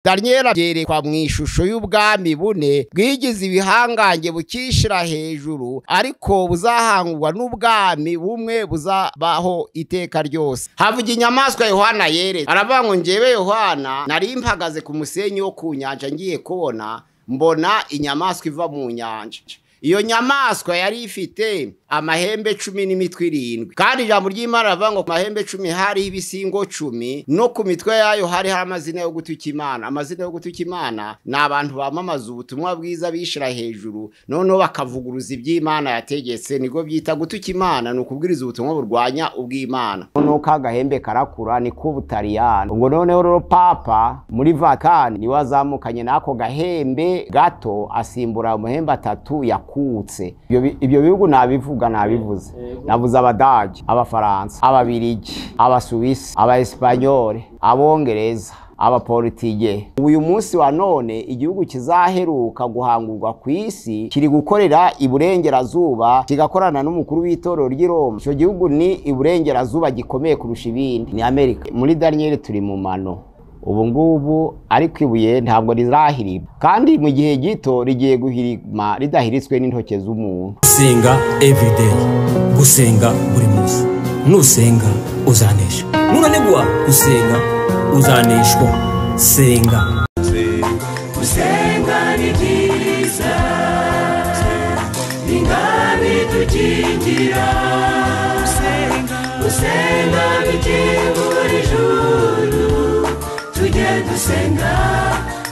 Daniel yerekwa mu ishusho y'ubwami bune bwigize ibihangange bukishira hejuru, ariko buzahangwa n'ubwami bumwe buzabaho iteka ryose. Havuga inyamaswa Yohana yeretse, aravuga ngo njyewe Yohana nari mpagaze ku musenyi wo ku nyanja, ngiye kubona mbona inyamaswa iva mu nyanja. Iyo nyamaswa yari ifite amahembe 10 n'imitwe 7, kandi ijambo ry'Imana rivuga ngo ku mahembe 10 hari ibisingo 10, no ku mitwe yayo hari amazina yo gutuka Imana. Amazina yo gutuka Imana ni abantu bamamaza ubutumwa bwiza bishira hejuru, noneho bakavuguruza iby'Imana yategetse. Niko byita gutuka Imana, ni ukubwiriza ubutumwa burwanya ubw'Imana. Noneho kagahembe karakura niko Butaliyani. Ubwo noneho rero Papa muri Vatican niwe azamukanye nako gahembe gato, asimbura amahembe 3 yakutse. Ibyo bihugu nabivuga nabivuze, navuze Abadage, Abafaransa, Ababirigi, Abasuwisi, Abaespanyole, Abongereza, Abaportige. Uyu munsi wa none igihugu kizaheruka guhangurwa ku isi kiri gukorera iburengerazuba, kigakorana n'umukuru w'itorero ry'i Roma. Icyo gihugu ni iburengerazuba gikomeye kurusha ibindi, ni Amerika. Muri Daniel turi mu mano ubu ngubu, ariko ibuye ntabwo rizahirima, kandi mu gihe gito rigiye guhirima ridahiritswe n'intoke z'umuntu. Gusenga everyday, gusenga buri munsi. Nusenga uzanesha, nunanigwa gusenga uzaneshwa. Senga. Gusenga ni byiza, ingabo itukingira. Gusenga bikingura ijuru, tujye dusenga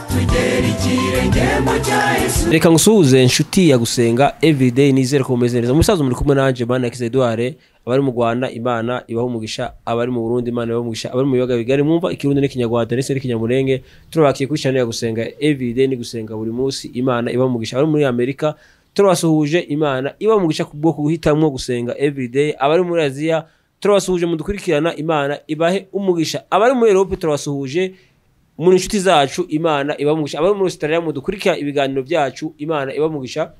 tugera ikirenge mu cya Yesu. Reka ngusuhuze inshuti ya Gusenga everyday, nizere ko mumeze neza. Umusaza muri kumwe nanje Bana Edouard. Abari mu Rwanda Imana ibaha umugisha, abari mu Burundi Imana ibaha umugisha, abari mu biyaga bigari mwumva ikirundi n'ikinyarwanda ndetse n'ikinyamurenge, turabakiye kuri channel ya Gusenga everyday. Ni gusenga buri munsi, Imana ibaha umugisha. Abari muri Amerika turabasuhuje, Imana ibaha umugisha kubwo guhitamwo gusenga everyday. Abari muri Aziya turabasuhuje mudukurikirana, Imana ibahe umugisha. Abari muri Europe turabasuhuje muri inshuti zacu, Imana ibaha umugisha. Abari muri Australia mudukurikira ibiganiro byacu, Imana ibaha umugisha.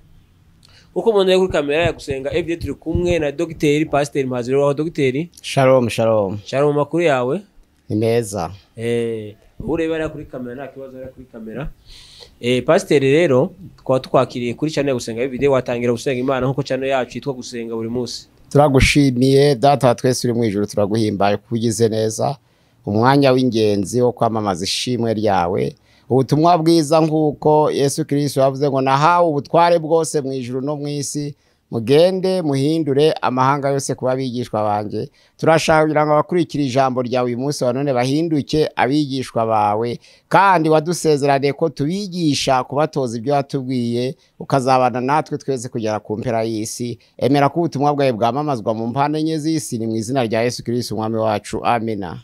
Uko mubona kuri kamera ya Gusenga everyday turi kumwe na Dr. Pastor Mpaziro. Waho Dr. Shalom, shalom. Shalom, makuru yawe ni meza. Ureba ari kuri kamera nta kibazo, ari kuri kamera. Pastor rero twaba twakiriye kuri channel ya Gusenga everyday, watangira gusenga Imana nkuko channel yacu yitwa Gusenga buri munsi. Turagushimiye Data twese uri mu ijuru, turaguhimbaye kugize neza umwanya w'ingenzi wo kwamamaza ishimwe ryawe, ubutumwa bwiza nkuko Yesu Kristo yavuze ngo nahawe ubutware bwose mu ijuru no mu isi, mugende muhindure amahanga yose kuba abigishwa banje. Turashaka kugira ngo abakurikira ijambo ryawe uyu munsi wa none bahinduke abigishwa bawe, kandi wadusezeraniye ko tubigisha kubatoza ibyo watubwiye, ukazabana natwe twese kugera ku mpera y'isi. Emera ko ubutumwa bwawe bwamamazwa mu mpande enye z'isi, ni mu izina rya Yesu Kristo umwami wacu, amina.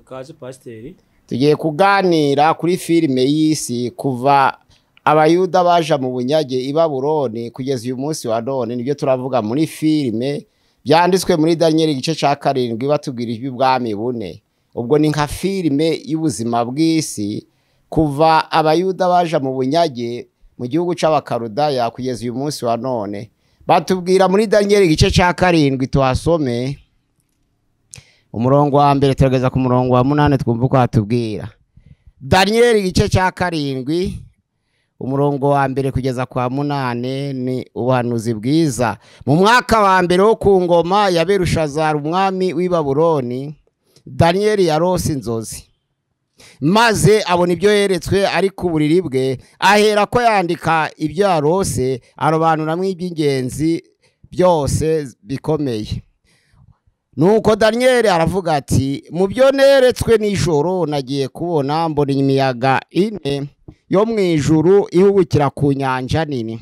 Kaze Pasiteri. Tugiye kuganira kuri filime y'isi kuva Abayuda baja mu bunyage i Babuloni kugeza uyu munsi wa none. Nibyo turavuga muri filime byanditswe muri Daniel igice ca 7, batubwira iby'ubwami bune. Ubwo ni nka filime y'ubuzima bw'isi kuva Abayuda baja mu bunyage mu gihugu c'Abakaludaya kugeza uyu munsi wa none. Batubwira muri Daniel igice ca 7, tuhasome umurongo wa mbere turageza ku murongo wa 8, twumva uko hatubwira. Daniel igice ca 7 umurongo wa mbere kugeza kwa 8 ni ubuhanuzi bwiza. Mu mwaka wa mbere wo ku ngoma ya Berushazara umwami w'i Babuloni, Daniel yarose inzozi, maze abona ibyo yeretswe ari ku buriri bwe, ahera ko yandika ibyo yarose, arobanuramwo iby'ingenzi byose bikomeye. Nuko Daniel aravuga ati mu byo neretswe nijoro nagiye kubona mbona imiyaga 4 yo mu ijuru ihubukira ku nyanja nini.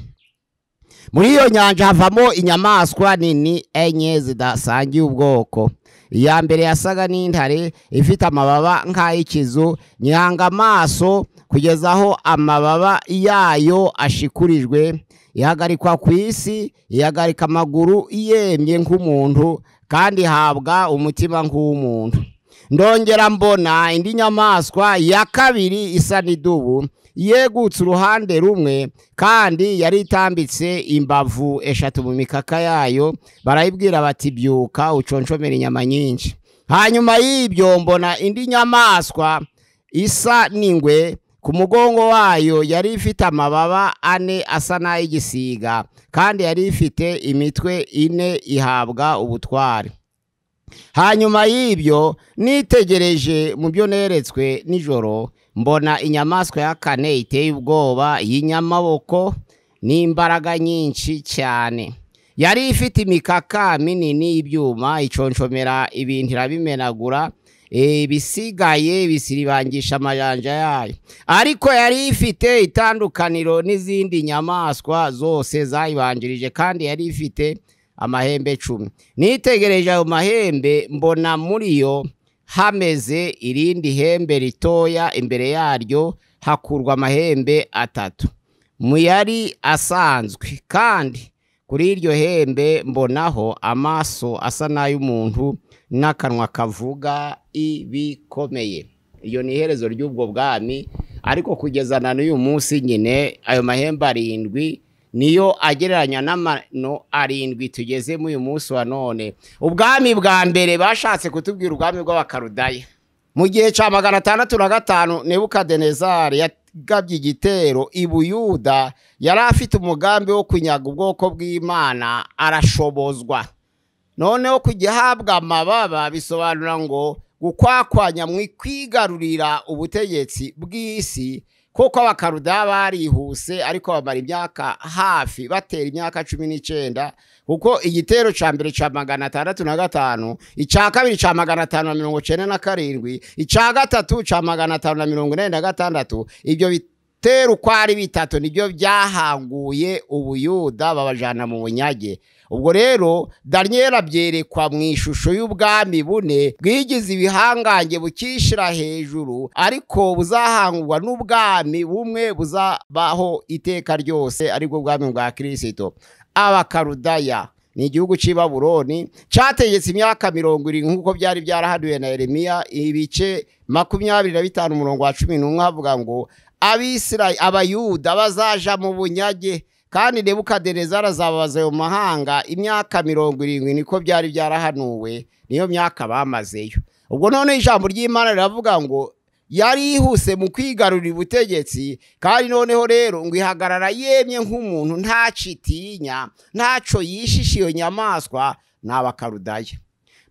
Muri iyo nyanja havamo inyamaswa nini 4 zidasangiye ubwoko. Iya mbere yasaga n'intare ifite amababa nk'ay'ikizu, nyihanga amaso kugeza aho amababa yayo ashikurijwe, ihagarikwa ku isi, ihagarika amaguru yemye nk'umuntu, kandi ihabwa umutima nk'uw'umuntu. Ndongera mbona indi nyamaswa ya kabiri isa n'idubu, yegutse uruhande rumwe, kandi yari itambitse imbavu 3 mu mikaka yayo. Barayibwira bati byuka uconshomera inyama nyinshi. Hanyuma y'ibyo mbona indi nyamaswa isa n'ingwe Ku mugongo wayo yari ifite amababa 4 asa n'ay'igisiga, kandi yari ifite imitwe 4 ihabwa ubutware. Hanyuma y'ibyo nitegereje mu byo neretswe nijoro, mbona inyamaswa ya kane iteye ubwoba y'inyamaboko n'imbaraga nyinshi cyane. Yari ifite imikaka minini y'ibyuma, iconshomera ibintu irabimenagura, ibisigaye bisiribangisha amajanja yayo. Ariko yari ifite itandukaniro n'izindi nyamaswa zose zayibanjirije, kandi yari ifite amahembe 10. Nitegereje ayo mahembe, mbona muri yo hameze irindi hembe ritoya, imbere yaryo hakurwa amahembe 3 mu yari asanzwe, kandi kuri iryo hembe mbonaho amaso asa n'ay'umuntu n'akanwa kavuga ibikomeye. Iyo ni iherezo ry'ubwo bwami, ariko kugeza na n'uyu munsi nyine ayo mahembe 7 niyo agereranya n'amano 7 tugeze mu uyu munsi wa none. Ubwami bwa mbere bashatse kutubwira ubwami bw'Abakaludaya. Mu gihe ca 605 Nebukadinezari yagabye igitero i Buyuda, yari afite umugambi wo kunyaga ubwoko bw'Imana, arashobozwa. Noneho kugihabwa amababa bisobanura ngo gukwakwanya mu kwigarurira ubutegetsi bw'isi, kuko Abakaludaya barihuse, ariko bamara imyaka hafi batera imyaka 19, kuko igitero ca mbere ca 605, ica kabiri ca 597, ica gatatu ca 586, ibyo bitero uko ari bitatu nibyo byahanguye Ubuyuda babajana mu bunyage. Ubwo rero Daniel abyerekwa mu ishusho y'ubwami bune bwigize ibihangange bukishira hejuru, ariko buzahangwa n'ubwami bumwe buzabaho iteka ryose, aribwo bwami bwa Kristo. Abakaludaya ni igihugu cy'i Babuloni cyategetse imyaka 70 nk'uko byari byarahanuwe na Yeremiya ibice 25 umurongo wa 11, havuga ngo Abisirayeli Abayuda bazaja mu bunyage, kandi Nebukadinezari azababaza ayo mahanga imyaka 70, niko byari byarahanuwe, niyo myaka bamazeyo. Ubwo none ijambo ry'Imana riravuga ngo yari yihuse mu kwigarurira ubutegetsi, kandi noneho rero ngo ihagarara yemye nk'umuntu, ntacitinya, ntaco yishisha iyo nyamaswa. N'Abakaludaya.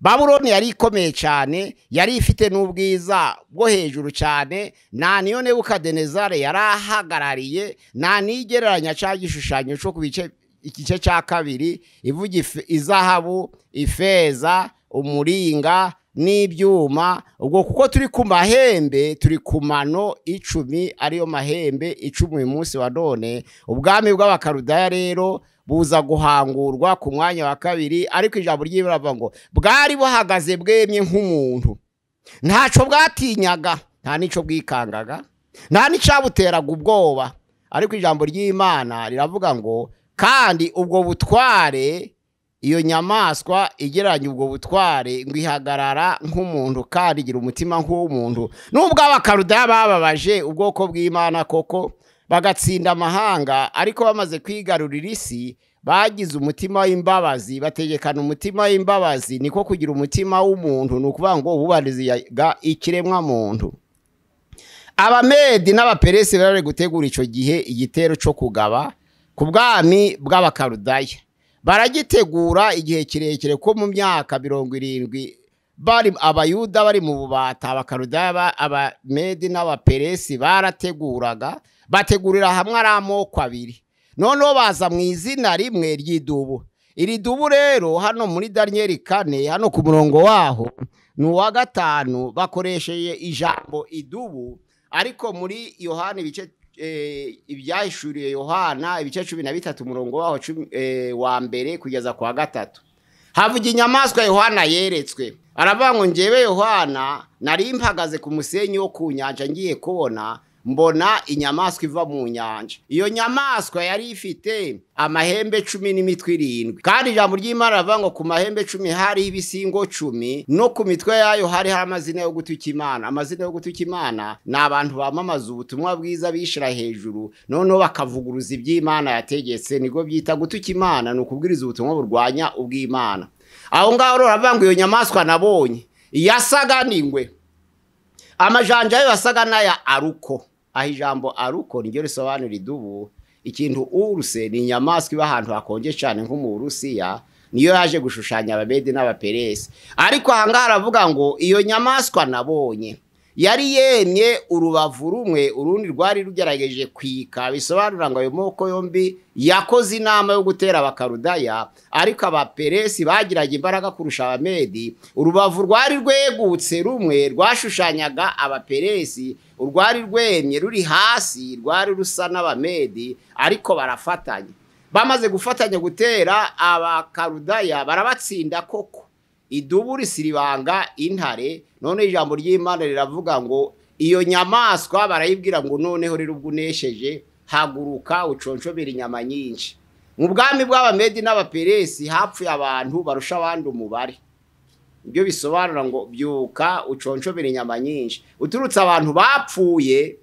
Babuloni yari ikomeye cyane, yari ifite n'ubwiza bwo hejuru cyane, nta niyo Nebukadinezari yari ahagarariye, nta nigereranya cya gishushanyo cyo ku bice igice cya kabiri ivuga izahabu, ifeza, umuringa n'ibyuma. Ubwo kuko turi ku mahembe, turi ku mano 10, ariyo mahembe 10 uyu munsi wa none. Ubwami bw'Abakaludaya rero buza guhangurwa ku mwanya wa kabiri, ariko ijambo ry'Imana rivuga ngo bwari buhagaze bwemye nk'umuntu, ntaco bwatinyaga, nta nico bwikangaga, nta nicabuteraga ubwoba. Ariko ijambo ry'Imana riravuga ngo kandi ubwo butware, iyo nyamaswa igereranya ubwo butware ngo ihagarara nk'umuntu kandi igira umutima nk'uw'umuntu. Nubwo Abakaludaya bababaje ubwoko bw'Imana koko bagatsinda amahanga, ariko bamaze kwigarurira isi bagize umutima w'imbabazi, bategekana umutima w'imbabazi. Niko kugira umutima w'umuntu, ni ukuvuga ngo bubahirizaga ikiremwa muntu. Abamedi n'Abaperesi bari gutegura ico gihe igitero cyo kugaba ku bwami bw'Abakaludaya. Baragitegura igihe kirekire, ko mu myaka 70 bari Abayuda bari mu bubata, Abakaludaya, Abamedi n'Abaperesi barateguraga, bategurira hamwe ari amoko abiri. Noneho baza mu izina rimwe ry'idubu. Iri dubu rero hano muri Daniel 4, hano ku murongo waho ni uwa 5, bakoresheje ijambo idubu, ariko muri Yohana ibice ibyahishuriye Yohana ibice 13 umurongo waho wa mbere kugeza kwa 3, havuga inyamaswa Yohana yeretswe. Aravuga ngo njyewe Yohana nari mpagaze ku musenyi wo ku nyanja, ngiye kubona mbona inyamaswa iva mu nyanja. Iyo nyamaswa yari ifite amahembe 10 n'imitwe 7, kandi ijambo ry'Imana rivuga ngo ku mahembe 10 hari ibisingo 10, no ku mitwe yayo hari amazina yo gutuka Imana. Amazina yo gutuka Imana ni abantu bamamaza ubutumwa bwiza bishira hejuru, noneho bakavuguruza iby'Imana yategetse, niko byita gutuka Imana, ni ukubwiriza ubutumwa burwanya ubw'Imana. Aho ngaho rero baravuga ngo iyo nyamaswa nabonye yasaga n'ingwe, amajanja yayo yasaga n'aya aruko. Aho ijambo aruko niryo risobanura idubu. Ikintu uruse ni inyamaswa iba ahantu hakonje cyane nko mu Burusiya, niyo yaje gushushanya Abamedi n'Abaperesi. Ariko aha ngaha aravuga ngo iyo nyamaswa nabonye yari yemye urubavu rumwe, urundi rwari rugerageje kwika, bisobanura ngo ayo moko yombi yakoze inama yo gutera Abakarudaya, ariko Abaperesi bagiraga imbaraga kurusha Abamedi. Urubavu rwari rwegutse rumwe rwashushanyaga Abaperesi, urwari rwemye ruri hasi rwari rusa n'Abamedi, ariko barafatanya. Bamaze gufatanya gutera Abakarudaya barabatsinda koko. Idubu risiribanga intare. None ijambo ry'Imana riravuga ngo iyo nyamaswa barayibwira ngo noneho rero ubwo unesheje haguruka uconshobera inyama nyinshi. Mu bwami bw'Abamedi n'Abaperesi hapfuye abantu barusha abandi umubare. Ibyo bisobanura ngo byuka uconshobera inyama nyinshi. Uturutse abantu bapfuye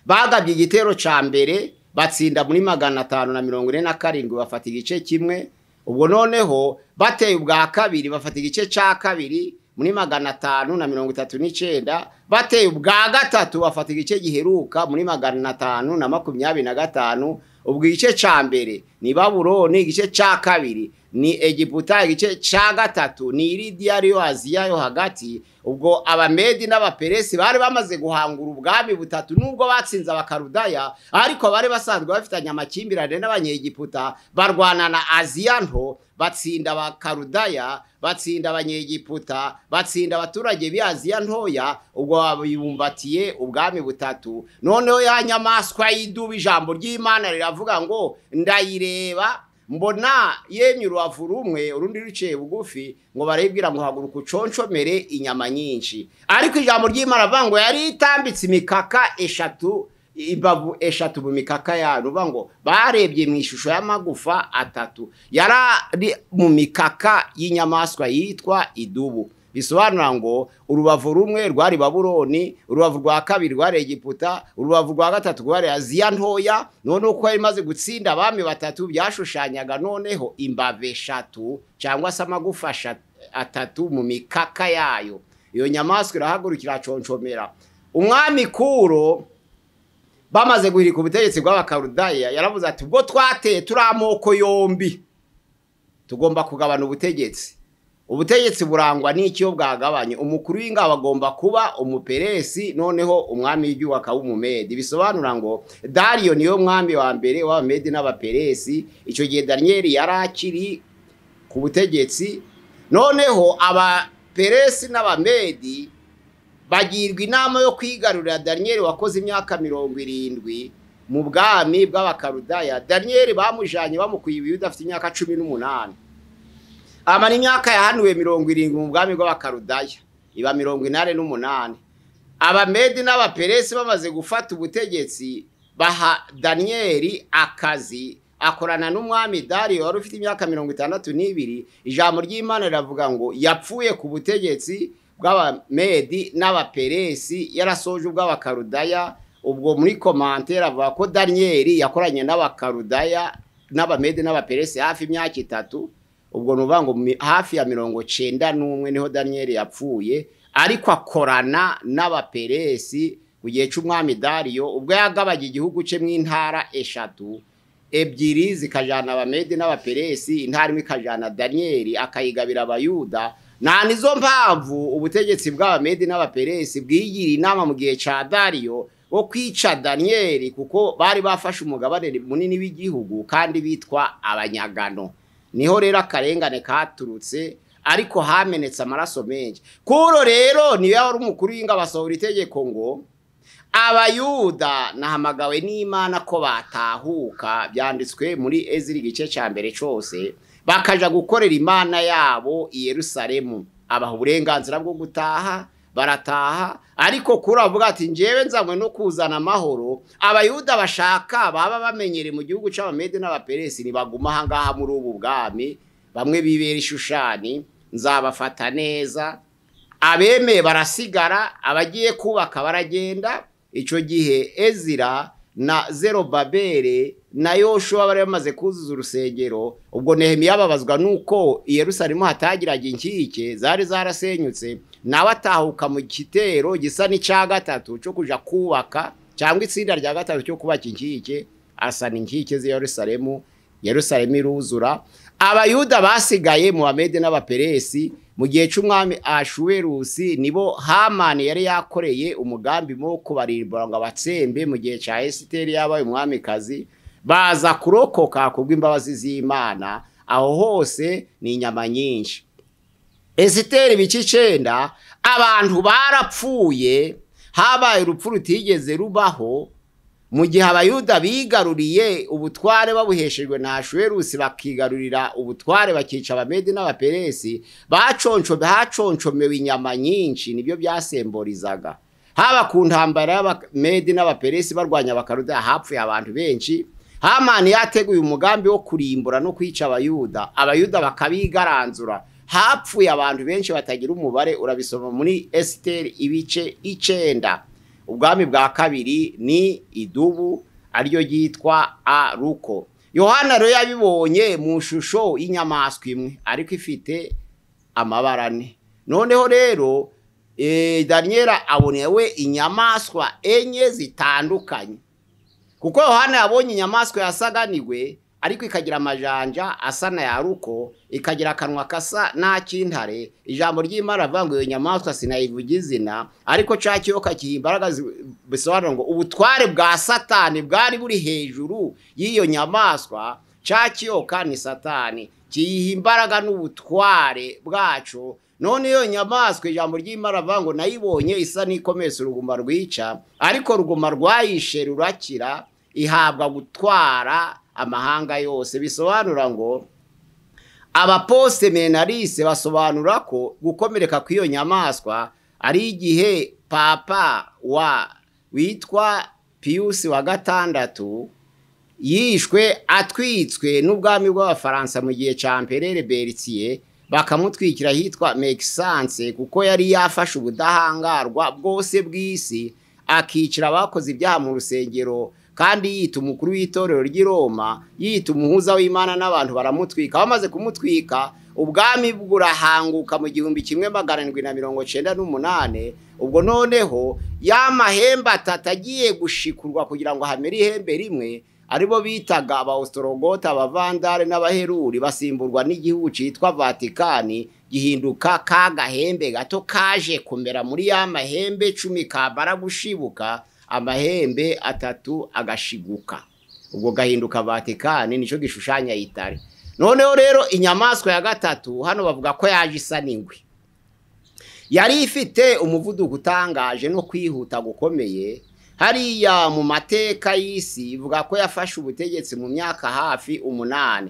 bagabye igitero ca mbere batsinda muri 547 bafata igice kimwe. Ubwo noneho bateye ubwa kabiri bafata igice ca kabiri muri 539, bateye ubwa gatatu bafata igice giheruka muri 525. Ubwo igice ca mbere ni Babuloni, igice ca kabiri ni Egiputa, igice ca gatatu ni Lidiya ariyo Aziya yo hagati. Ubwo Abamedi n'Abaperesi bari bamaze guhangura ubwami butatu, nubwo batsinze Abakarudaya, ariko bari basanzwe bafitanye amakimbirane n'Abanyegiputa, barwana na Aziya nto, batsinda Abakarudaya, batsinda Abanyegiputa, batsinda abaturage b'Aziya ntoya. Ubwo babibumbatiye ubwami butatu. Noneho ya nyamaswa y'idubu, ijambo ry'Imana riravuga ngo ndayireba mbona yemye urubavu rumwe urundi ruciye bugufi, ngo barayibwira ngo haguruka uconshomere inyama nyinshi. Ariko ijambo ry'Imana rivuga ngo yari itambitse imikaka eshatu, imbavu eshatu mu mikaka yayo. Ruvuga ngo barebye mu ishusho y'amagufa atatu yari mu mikaka y'inyamaswa yitwa idubu. Bisobanura ngo urubavu rumwe rwari Babuloni, urubavu rwa kabiri rwari Egiputa, urubavu rwa gatatu rwari Aziya ntoya. None uko yari imaze gutsinda abami batatu byashushanyaga noneho imbavu eshatu cyangwa se amagufa atatu mu mikaka yayo. Iyo nyamaswa irahagurukira iraconshomera. Umwami Kuro bamaze guhirika ubutegetsi bw'Abakarudaya yaravuze ati ubwo twateye turi amoko yombi tugomba kugabana ubutegetsi. Ubutegetsi burangwa n'icyo bwagabanye. Umukuru w'ingabo agomba kuba Umuperesi, noneho umwami w'igihugu akaba Umumedi. Bisobanura ngo Dariyo niyo mwami wa mbere w'Abamedi n'Abaperesi. Icyo gihe Daniyeli yari akiri ku butegetsi. Noneho Abaperesi n'Abamedi bagirwa inama yo kwigarurira Daniyeli wakoze imyaka 70 mu bwami bw'Abakarudaya. Daniyeli bamujanye bamukuye i Buyuda afite imyaka 18. Amara imyaka yahanuwe 70 mu bwami bw'Abakarudaya, iba 88. Abamedi n'Abaperesi bamaze gufata ubutegetsi baha Daniyeli akazi, akorana n'umwami Dariyo wari ufite imyaka 62. Ijambo ry'Imana riravuga ngo yapfuye ku butegetsi bw'Abamedi n'Abaperesi yarasoje ubw'Abakarudaya. Ubwo muri commentaire avuga ko Daniyeli yakoranye n'Abakarudaya n'Abamedi n'Abaperesi hafi imyaka 3. Ubwo nuvuga ngo hafi ya 91 niho Daniyeli yapfuye, ariko akorana n'Abaperesi ku gihe cy'umwami Dariyo. Ubwo yagabaga igihugu cye mu intara eshatu, ebyiri zikajana Abamedi n'Abaperesi, intara imwe ikajana Daniyeli akayigabira Abayuda. Na nizo mpamvu ubutegetsi bw'Abamedi n'Abaperesi bwigiriye inama mu gihe ca Dariyo wo kwica Daniyeli, kuko bari bafashe umugabane munini w'igihugu kandi bitwa abanyagano. Niho rero akarengane katurutse, ariko hamenetse amaraso menshi. Kuro rero niyo yari umukuru w'ingabo asohora itegeko ngo Abayuda nahamagawe n'Imana ko batahuka, byanditswe muri Ezira igice ca mbere cose, bakaja gukorera Imana yabo i Yerusalemu. Abaha uburenganzira bwo gutaha, barataha. Ariko Kuro avuga ati njyewe nzanywe no kuzana amahoro. Abayuda bashaka baba bamenyere mu gihugu c'Abamedi n'Abaperesi nibaguma aha ngaha muri ubu bwami, bamwe bibera Ishushani, nzabafata neza. Abemeye barasigara, abagiye kubaka baragenda. Ico gihe Ezira na Zerubabeli na Yoshuwa bari bamaze kuzuza urusengero. Ubwo Nehemiya ababazwa nuko i Yerusalemu hatagiraga inkike zari zarasenyutse, nawe atahuka mu gitero gisa n'icya gatatu cyo kuja kubaka cyangwa itsinda rya gatatu cyo kubaka inkike, asana inkike z'i Yerusalemu, Yerusalemu iruzura. Abayuda basigaye mu Bamede n'Abaperesi mu gihe cy'umwami Ashuwerusi, nibo Hamani yari yakoreye umugambi wo kubarimbura ngo abatsembe mu gihe cya Esiteri yabaye umwamikazi, baza kurokoka kubw'imbabazi z'Imana. Aho hose ni inyama nyinshi. Esiteri ibice 9, abantu barapfuye, habaye urupfu rutigeze rubaho. Mu gihe Abayuda bigaruriye ubutware babuheshejwe na Ashuwerusi, bakigarurira ubutware bakica Abamedi n'Abaperesi, haconcomewe inyama nyinshi, nibyo byasemborizaga. Haba ku ntambara y'Abamedi n'Abaperesi barwanya Abakaludaya, hapfuye abantu benshi. Hamani yateguye umugambi wo kurimbura no kwica Abayuda, Abayuda bakabigaranzura, hapfuye abantu benshi batagira umubare. Urabisoma muri Esiteri ibice 9. Ubwami bwa kabiri ni idubu ariryo ryitwa Aruko. Yohana rero yabibonye mu shusho y'inyamaswa imwe ariko ifite amabara ane. Noneho rero Daniela abonewe inyamaswa enye zitandukanye, kuko Yohana yabonye inyamaswa yasaganirwe ariko ikagira amajanja asa na yaruko, ikagira akanwa kasa n'ak'intare. Ijambo ry'Imana rivuga ngo iyo nyamaswa sinayivuga izina, ariko ca kiyoka kiha imbaraga, bisobanura ngo ubutware bwa Satani bwari buri hejuru y'iyo nyamaswa. Ca kiyoka ni Satani, kiyiha imbaraga n'ubutware bwaco. None iyo nyamaswa, ijambo ry'Imana rivuga ngo nayibonye isa n'ikomesa uruguma rwica, ariko ruguma rwayishe rurakira, ihabwa gutwara amahanga yose. Bisobanura ngo abaposeminarise basobanura ko gukomereka kw'iyo nyamaswa ari igihe Papa wa witwa Pius wa 6 yishwe atwitswe n'ubwami bw'Abafaransa mu gihe ca Empereur Berthier, bakamutwikira hitwa Mexance, kuko yari yafashe ubudahangarwa bwose bw'isi, akicira abakoze ibyaha mu rusengero, kandi yita umukuru w'itorero ry'i Roma, yita umuhuza w'Imana n'abantu, baramutwika. Bamaze kumutwika, ubwami burahanguka mu 1798. Ubwo noneho ya mahembe atatu agiye gushikurwa kugira ngo hamere ihembe rimwe, aribo bitaga Abaostrogota, Abavandale n'Abaheruri, basimburwa n'igihugu citwa Vatikani, gihinduka ka gahembe gato kaje kumera muri ya mahembe 10 kabara gushibuka, amahembe atatu agashiguka, ubwo gahinduka Vatikani, nico gishushanya Itali. Noneho rero inyamaswa ya gatatu hano bavuga ko yaje isa n'ingwe, yari ifite umuvuduko utangaje no kwihuta gukomeye. Hariya mu mateka y'isi ivuga ko yafashe ubutegetsi mu myaka hafi 8,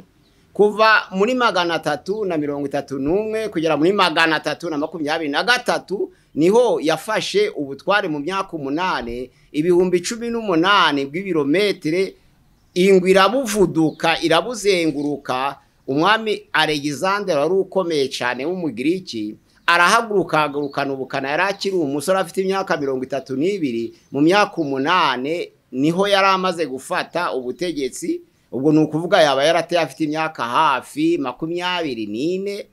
kuva muri 331 kugera muri 323 niho yafashe ubutware mu myaka 8, 18,000 bw'ibirometere. Ingwe irabuvuduka, irabuzenguruka. Umwami Alexander wari ukomeye cyane w'Umugiriki arahaguruka, agurukana ubukana. Yari akiri umusore afite imyaka 32, mu myaka 8 niho yari amaze gufata ubutegetsi. Ubwo ni ukuvuga yaba yarateye afite imyaka hafi 24.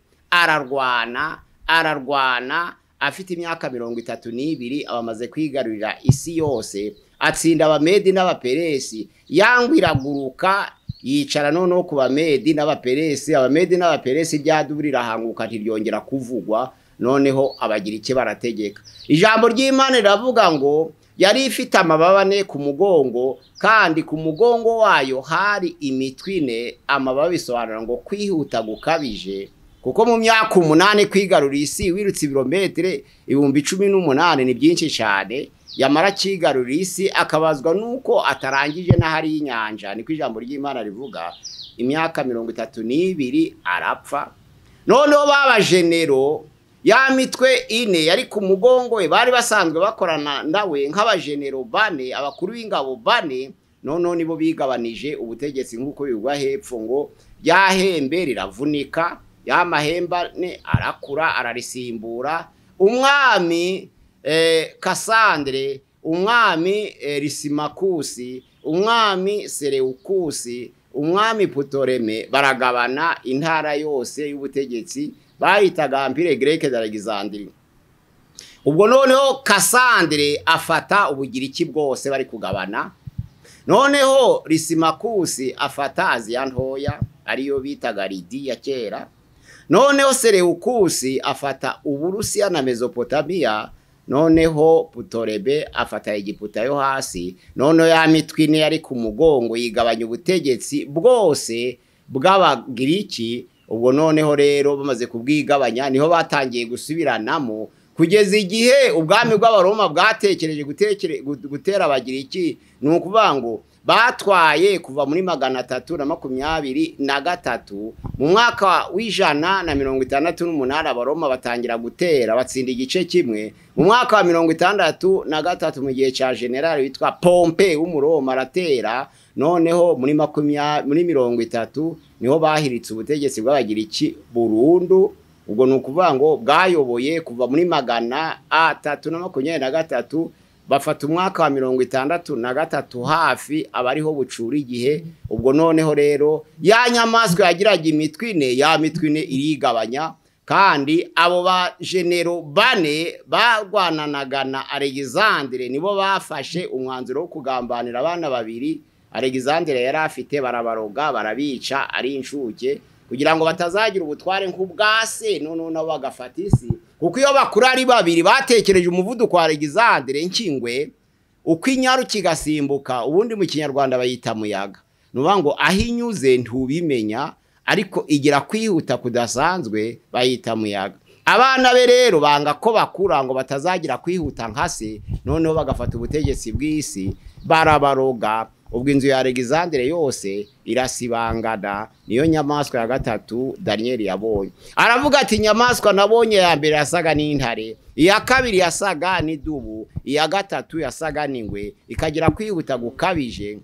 Ararwana afite imyaka 32, abamaze kwigarurira isi yose, atsinda Abamedi n'Abaperesi. Yangwa iraguruka yicara noneho ku Bamedi n'Abaperesi. Abamedi n'Abaperesi ryadubu rirahanguka ntiryongera kuvugwa, noneho Abagiriki barategeka. Ijambo ry'Imana riravuga ngo yari ifite amababa ane ku mugongo, kandi ku mugongo wayo hari imitwe ine. Amababa bisobanura ngo kwihuta gukabije, kuko mu myaka 8 kwigarurira isi wirutse ibirometere 18,000 ni byinshi cyane. Yamara kigarurira isi akabazwa nuko atarangije n'ahari inyanja, niko ijambo ry'Imana rivuga. Imyaka 32 arapfa. Noneho babajenero ya mitwe ine yari ku mugongo we bari basanzwe bakorana nawe nk'abajenero bane, abakuru b'ingabo bane, noneho nibo bigabanije ubutegetsi nk'uko bivugwa hepfo ngo ryahembe riravunika, ya mahembe ane arakura ararisimbura. Umwami Cassandre, umwami Lisimakusi, umwami Seleukusi, umwami Ptolemy baragabana intara yose y'ubutegetsi, bayitaga Empire Grecque d'Alexandrie. Ubwo noneho Kasandire afata Ubugiriki bwose bari kugabana. Noneho Lisimakusi afata Aziya ntoya ariyo bitaga Lidi ya kera. Noneho Seleukusi afata Uburusiya na Mesopotamia. Noneho Putorebe afata Egiputa yo hasi. Noneho ya mitwe ine yari ku mugongo yigabanya ubutegetsi bwose bw'Abagiriki. Ubwo noneho rero bamaze kubwigabanya niho batangiye gusubiranamo kugeza igihe ubwami bw'Abaroma bwatekereje gutera Abagiriki. Ni ukuvuga ngo batwaye kuva muri 323 mu mwaka w'168 Abaroma batangira gutera batsinda igice kimwe. Mu mwaka wa 63 mu gihe cya general witwa Pompe w'Umuroma aratera. Noneho muri 30 niho bahiritse ubutegetsi bw'Abagiriki burundu. Ubwo ni ukuvuga ngo bwayoboye kuva muri 323 bafata umwaka wa 63 hafi abariho bucura igihe. Ubwo noneho rero ya nyamaswa yagiraga imitwe ine, ya mitwe ine irigabanya. Kandi abo ba genero bane barwananaga na Alexandre nibo bafashe umwanzuro wo kugambanira abana babiri Alexandre yari afite, barabaroga barabica ari inshuke kugira ngo batazagira ubutware nk'ubwase, none nabo bagafata isi. Kuko iyo bakura ari babiri batekereje umuvuduko wa Alexandre nkingwe uko inyaru kigasimbuka, ubundi mu Kinyarwanda bayita muyaga. Nuvuga ngo aho inyuze ntubimenya, ariko igira kwihuta kudasanzwe bayita muyaga. Abana be rero banga ko bakura ngo batazagira kwihuta nka se, noneho bagafata ubutegetsi bw'isi barabaroga. Ubwo inzu ya Alexandre yose irasibangana. Niyo nyamaswa ya gatatu Daniel yabonye. Aravuga ati inyamaswa nabonye ya mbere yasaga n'intare, iya kabiri yasaga n'idubu, iya gatatu yasaga n'ingwe, ikagira kwihuta gukabije.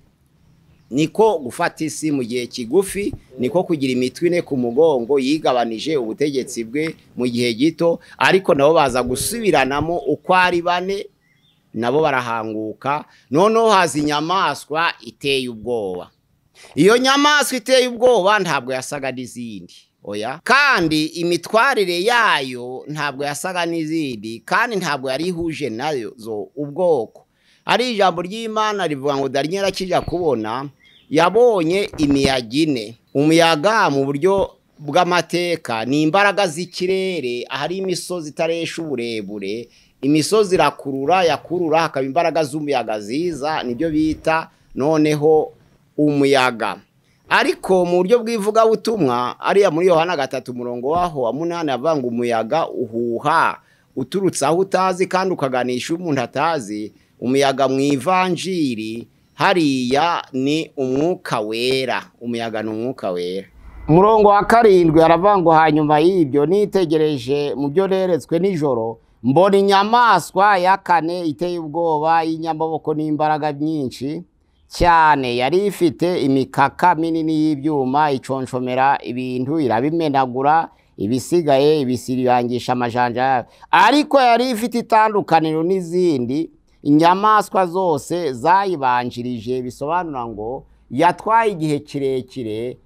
Niko gufata isi mu gihe kigufi, niko kugira imitwe ine ku mugongo yigabanije ubutegetsi bwe mu gihe gito. Ariko nabo baza gusubiranamo uko ari bane, nabo barahanguka. Noneho haza inyamaswa iteye ubwoba. Iyo nyamaswa iteye ubwoba ntabwo yasaga n'izindi, oya, kandi imitwarire yayo ntabwo yasaga n'izindi, kandi ntabwo yari ihuje nayo ubwoko. Ari ijambo ry'Imana rivuga ngo Daniel akijya kubona yabonye imiyaga ine. Umuyaga mu buryo bw'amateka ni imbaraga z'ikirere, ahari imisozi itaresha uburebure, imisozi irakurura yakurura hakaba imbaraga z'umuyaga ziza, nibyo bita noneho umuyaga. Ariko mu buryo bw'ivugabutumwa ariya muri Yohana 3 umurongo waho wa 8 avuga ngo umuyaga uhuha uturutse aho utazi kandi ukaganisha umuntu atazi. Umuyaga mu ivanjiri hariya ni umwuka wera, umuyaga ni umwuka wera. Umurongo wa 7 aravuga ngo hanyuma y'ibyo nitegereje mu byo neretswe nijoro, mbona inyamaswa ya kane iteye ubwoba y'inyamaboko n'imbaraga nyinshi cyane, yari ifite imikaka minini y'ibyuma, iconshomera ibintu irabimenagura, ibisigaye ibisiribangisha amajanja. Ariko yari ifite itandukaniro n'izindi inyamaswa zose zayibanjirije, bisobanura ngo yatwaye igihe kirekire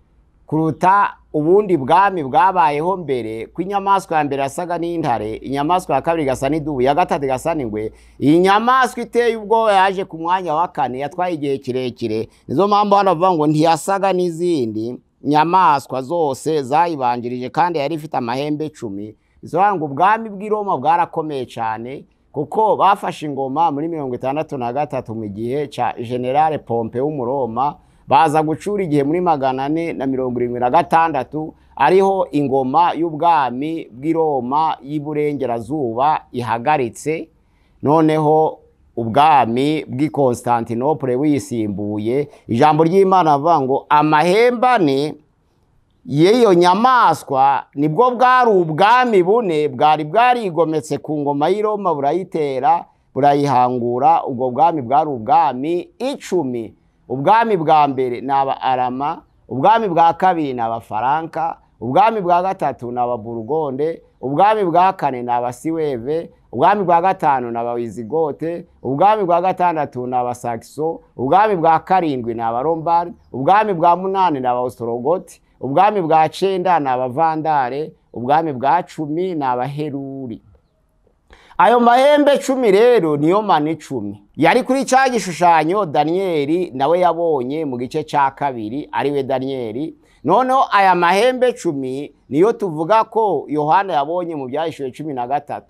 kuruta ubundi bwami bwabayeho mbere. Ko inyamaswa ya mbere yasaga n'intare, inyamaswa ya kabiri igasa n'idubu, ya gatatu igasa n'ingwe. Iyi nyamaswa iteye ubwoba yaje ku mwanya wa kane, yatwaye igihe kirekire. Nizo mpamvu hano bavuga ngo ntiyasaga n'izindi nyamaswa zose zayibanjirije, kandi yari ifite amahembe 10. Bisobanura ngo ubwami bw'i Roma bwarakomeye cyane, kuko bafashe ingoma muri 63 mu gihe cya General Pompe w'Umuroma, baza gucura igihe muri 476 ariho ingoma y'ubwami bw'i Roma y'iburengerazuba ihagaritse. Noneho ubwami bw'i Constantinople wisimbuye. Ijambo ry'Imana avuga ngo amahembe ane y'iyo nyamaswa nibwo bwari ubwami bune bwari bwarigometse ku ngoma y'i Roma, burayitera burayihangura. Ubwo bwami bwari ubwami 10. Ubwami bwa mbere ni aba Arama, ubwami bwa kabiri ni Abafaranka, ubwami bwa gatatu ni Ababurugonde, ubwami bwa kane ni Abasiweve, ubwami bwa gatanu ni Abawizigote, ubwami bwa gatandatu ni Abasakiso, ubwami bwa karindwi ni Abarombari, ubwami bwa munani ni Abaostrogoti, ubwami bwa 9 ni Abavandare, ubwami bwa 10 ni Abaheruri. Ayo mahembe 10 rero niyo mani 10 yari kuri cya gishushanyo Daniyeli nawe yabonye mu gice cya 2, ariwe Daniyeli. Noneho aya mahembe 10 niyo tuvuga ko Yohana yabonye mu Byahishuwe 13.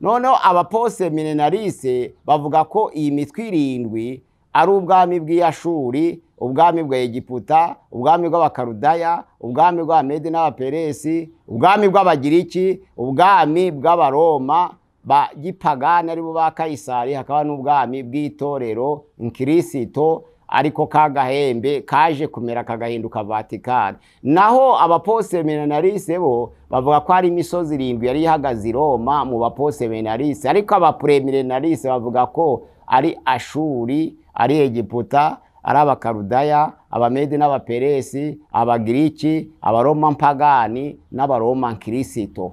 Noneho abapost-millénaristes bavuga ko iyi mitwe 7 ari ubwami bw'Iyashuri, ubwami bwa Egiputa, ubwami bw'Abakarudaya, ubwami bw'Abamedi n'Abaperesi, ubwami bw'Abagiriki, ubwami bw'Abaroma ba gipagani aribo ba Kayisari, hakaba n'ubwami bw'itorero Nkirisito, ariko kagahembe kaje kumera kagahinduka Vatikani. Naho abapost-millénaristes bo bavuga ko ari imisozi 7 yari ihagaze i Roma mu bapost-millénaristes, ariko abapré-millénaristes bavuga ko ari Ashuri, ari Egiputa, ari Abakarudaya, Abamedi n'Abaperesi, Abagiriki, Abaroma mpagani n'Abaroma Nkirisito.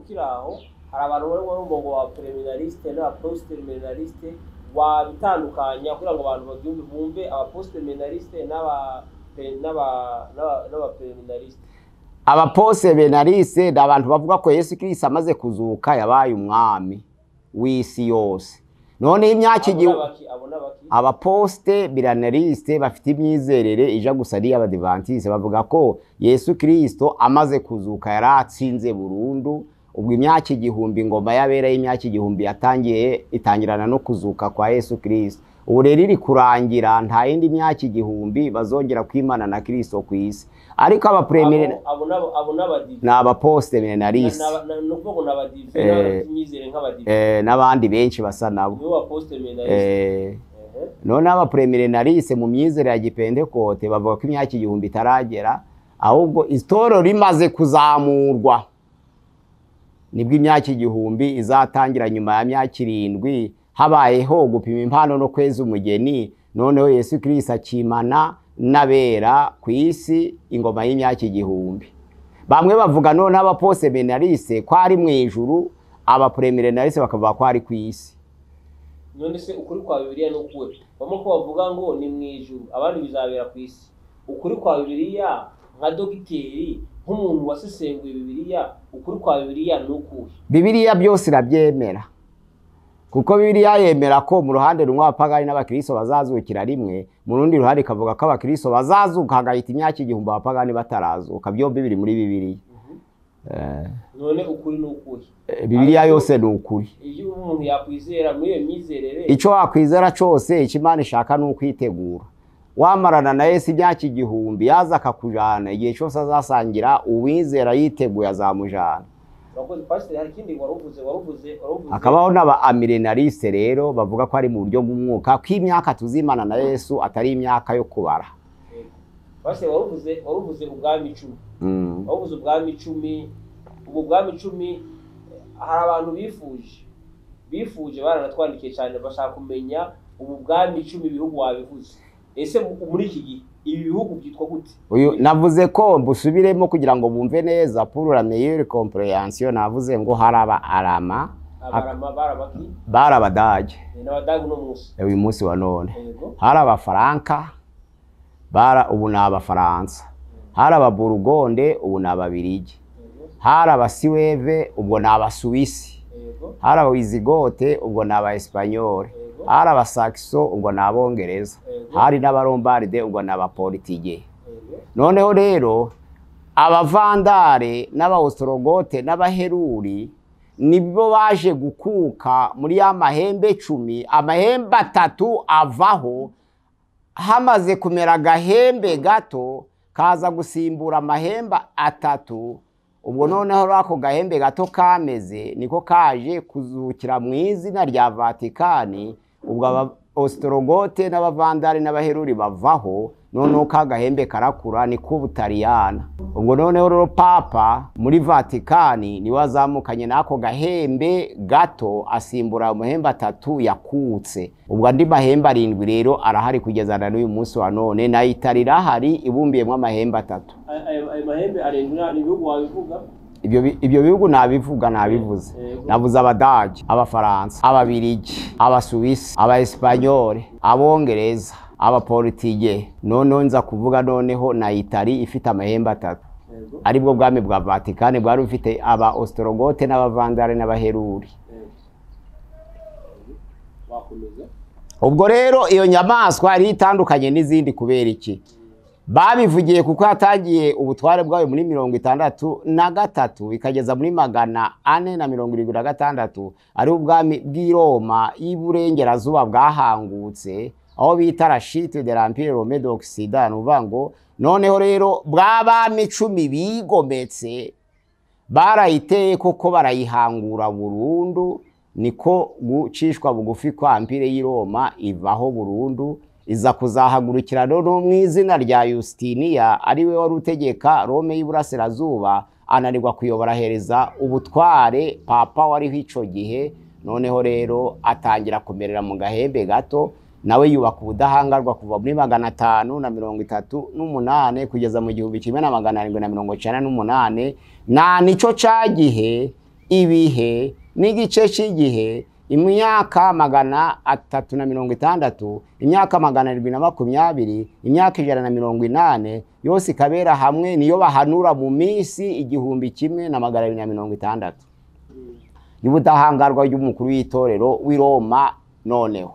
Ukiri aho hari abantu bari mu ngo wa prémillénariste n'aba post-millénariste, wabitandukanya kugira ngo abantu babyumve, bumve aba post-millénariste n'aba prémillénariste? Aba post-millénaristes ni abantu bavuga ko Yesu Kristo amaze kuzuka yabaye umwami w'isi yose. None imyaka igihe aba post-millénaristes bafite imyizerere ija gusa ari y'Abadivantiste, bavuga ko Yesu Kristo amaze kuzuka yaratsinze burundu. Ubwo imyaka 1000, ingoma y'abera y'imyaka 1000 yatangiye itangirana no kuzuka kwa Yesu Kristo. Ubu rero iri kurangira, nta yindi myaka 1000 bazongera kwimana na Kristo ku isi. Ariko abapré-millénaristes Abo ni aba post-millénaristes, n'abandi benshi basa nabo. None abapré-millénaristes mu myizere ya Gipentekote bavuga ko imyaka 1000 itaragera, ahubwo itorero rimaze kuzamurwa nibwo imyaka 1000 izatangira. Nyuma ya myaka 7 habayeho gupima impano no kweza umugeni, noneho Yesu Kristo akimana n'abera ku isi ingoma y'imyaka 1000. Bamwe bavuga none aba post-millénaristes ko ari mu ijuru, abapré-millénaristes bakavuga ko ari ku isi. None se ukuri kwa Bibiliya ni ukuhe? Bamwe ko bavuga ngo ni mu ijuru, abandi bizabera ku isi. Ukuri kwa Bibiliya, nka dogiteri, nk'umuntu wasesenguye Bibiliya, ukuri kwa Bibiliya ni ukuhe? Bibiliya byose irabyemera, kuko Bibiliya yemera ko mu ruhande rumwe abapagani n'abakristo bazazukira rimwe, mu rundi ruhande ikavuga ko abakristo bazazuka hagahita imyaka 1000 abapagani batarazuka. Byombi biri muri Bibiliya. None ukuri ni ukuhe? Bibiliya yose ni ukuri. Iyo umuntu yakwizera muri iyo myizerere? Icyo wakwizera cyose, icyo Imana ishaka ni ukwitegura. Wamarana na Yesu imyaka 1000, yaza akakujana, igihe cyose azasangira uwizera yiteguye azamujana. Urakoze, pasiteri. Hari ikindi waruvuze. Hakabaho n'aba amillénaristes rero, bavuga ko ari mu buryo bw'umwuka, ko imyaka tuzimana na Yesu atari imyaka yo kubara. Pasiteri, waruvuze ubwami 10. Waruvuze ubwami 10. Ubwo bwami 10, hari abantu bifuje, baranatwandikiye cyane, bashaka kumenya ubu bwami 10, ibihugu wabivuze. Ese muri iki gihe ibi bihugu byitwa gute? Uyu navuze ko mbusubiremo kugira ngo bumve neza, pour la meilleure compréhension. Navuze ngo hari aba Arama. Abarama barabaki? Bari Abadage. N'Abadage uno munsi? Uyu munsi wa none. Hari Abafaranka, bara ubu ni Abafaransa. Hari Ababurugonde, ubu ni Ababirigi. Hari Abasiweve, ubwo ni Abasuwisi. Hari Abawizigote, ubwo ni Abaespanyoli. Hari Abasakiso, ubwo ni Abongereza. Hari n'Abarombaride, ubwo ni Abapolitige. Noneho rero Abavandare n'Abaostrogote n'Abaheruri nibo baje gukuka muri ya mahembe 10. Amahembe 3 avaho, hamaze kumera agahembe gato kaza gusimbura amahembe 3. Ubwo noneho ako gahembe gato kameze niko kaje kuzukira mu izina rya Vatikani. Ubwo aba Ostrogote n'Abavandari n'Abaheruri bavaho, noneho ka gahembe karakura, ni k'Ubutaliyana. Ubwo noneho rero papa muri Vatikani niwe azamukanye n'ako gahembe gato, asimbura amahembe 3 yakutse. Ubwo andi mahembe 7 rero arahari kugeza na n'uyu munsi wa none. Na Itali irahari, ibumbiyemo amahembe 3. Ayo mahembe 7 ni ibihugu wabivuga? Ibyo bihugu nabivuga, nabivuze. Navuze Abadage, Abafaransa, Ababirigi, Abasuwisi, Abaespanyole, Abongereza, Abapolitige. Noneho nza kuvuga noneho na Itali ifite amahembe 3, aribwo bwami bwa Vatikani bwari bufite aba Ostrogote n'Abavandare n'Abaheruri. Ubwo rero iyo nyamaswa yari itandukanye n'izindi kubera iki? Babivugiye kuko yatangiye ubutware bwayo muri 63 ikageza muri 476, ari ubwami bw'i Roma y'iburengerazuba bwahangutse, aho bita la chute de l'empire romain d'Occident. Uvuga ngo noneho rero bw'abami 10 bigometse barayiteye koko barayihangura burundu, niko gucishwa bugufi kwa empire y'i Roma ivaho burundu, iza kuzahagurukira no mu izina rya Justinia, ari we wari utegeka Rome y'iburasirazuba, ananirwa kuyobora hereza ubutware papa wariho ico gihe. Noneho rero atangira kumerera mu gahembe gato, nawe yubaka ubudahangarwa kuva muri 538 kugeza mu 1798. Na nico cagihe ibihe n'igice cy'igihe, imyaka 360, imyaka 720, imyaka 180 yose ikabera hamwe, niyo bahanura mu minsi 1260 y'ubudahangarwa y'umukuru w'itorero w'i Roma. Noneho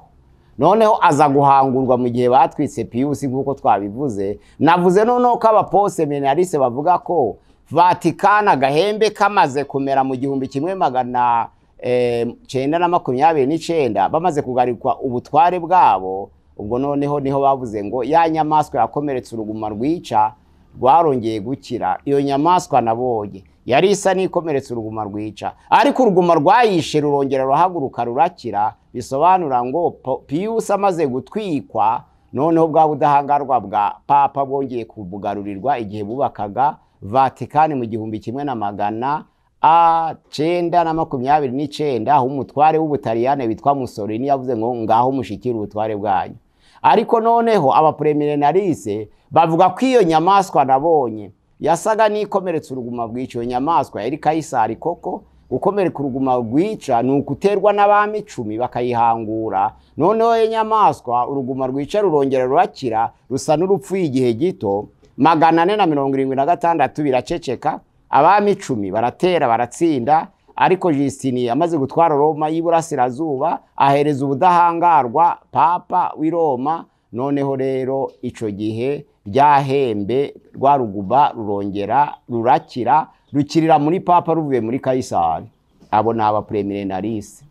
aza guhangurwa mu gihe batwitse Pius nk'uko twabivuze. Navuze noneho ko abaposeminariste bavuga ko Vatikana agahembe kamaze kumera mu 1929 bamaze kugarikwa ubutware bwabo. Ubwo noneho niho bavuze ngo ya nyamaswa yakomeretse uruguma rwica rwarongeye gukira. Iyo nyamaswa nabonye yari isa n'ikomeretse uruguma rwica, ariko uruguma rwayishe rurongera ruhaguruka rurakira. Bisobanura ngo Pius amaze gutwikwa, noneho bwa budahangarwa bwa papa bwongeye kubugarurirwa igihe bubakaga Vatikani mu 1929, aho umutware w'Ubutaliyane witwa Mussolini yavuze ngo ngaho mushikire ubutware bwanyu. Ariko noneho abapremilenarise bavuga ko iyo nyamaswa nabonye yasaga n'ikomeretse uruguma rwica. Iyo nyamaswa yari Kayisari koko. Gukomereka uruguma rwica ni ukuterwa n'abami 10 bakayihangura. Noneho iyo nyamaswa uruguma rwica rurongera rurakira, rusa n'urupfu igihe gito. 476 biraceceka, abami 10 baratera baratsinda. Ariko Justini amaze gutwara Roma y'iburasirazuba ahereza ubudahangarwa papa w'i Roma. Noneho rero ico gihe ryahembe rwa ruguba rurongera rurakira, rukirira muri papa ruvuye muri Kayisari. Abo ni abapremilenarise.